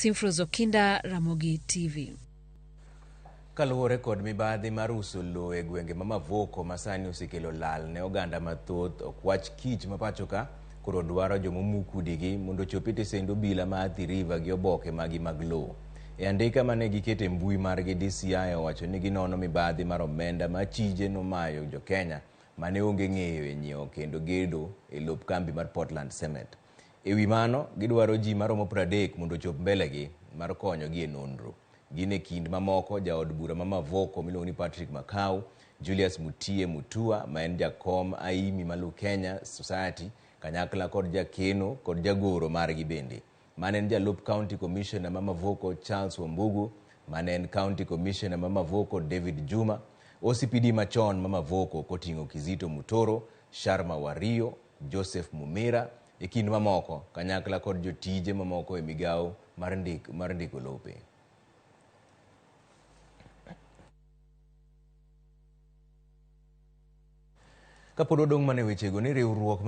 Simfros Okinda, Ramogi TV. Kaluwore kod mibadhi mar uso lowo e gwenge ma Mavoko ma sani osekelo lal ne oganda mathoth, okwach kich ma pachoka koro dwaro jomomuk udigi mondo ochop e tesend obila ma Athi River gi oboke magi mag lowo. E andika mane giketo e mbui margi, DCI owacho ni ginono mibadhi mar omenda ma achije nomayo jokenya mane onge ng'eyo e nyiewo kendo gedo e lop kambi mar Portland Cement. E wi mano, gidwaro ji maromo 30 mondo ochop mbelegi mar konyogi e nonro. Gin e kind mamoko jaod bura ma Mavoko miluongo ni Patrick Makau, Julius Mutie Mutua ma en jakom Aimi ma Kenya Society kanyakla kod jakeno kod jagoro margi bende. Mane en jalup County Commissioner ma Mavoko Charles Wambugu, mane en County Commissioner ma Mavoko David Juma, OCPD machon ma Mavoko koting'o Kizito Mutoro, Sharma Wario, Joseph Mumira e kind mamoko kanyakla kod jotije mamoko e migawo mar ndiko lope. Kapod wadong' mana e wechego ni riwruok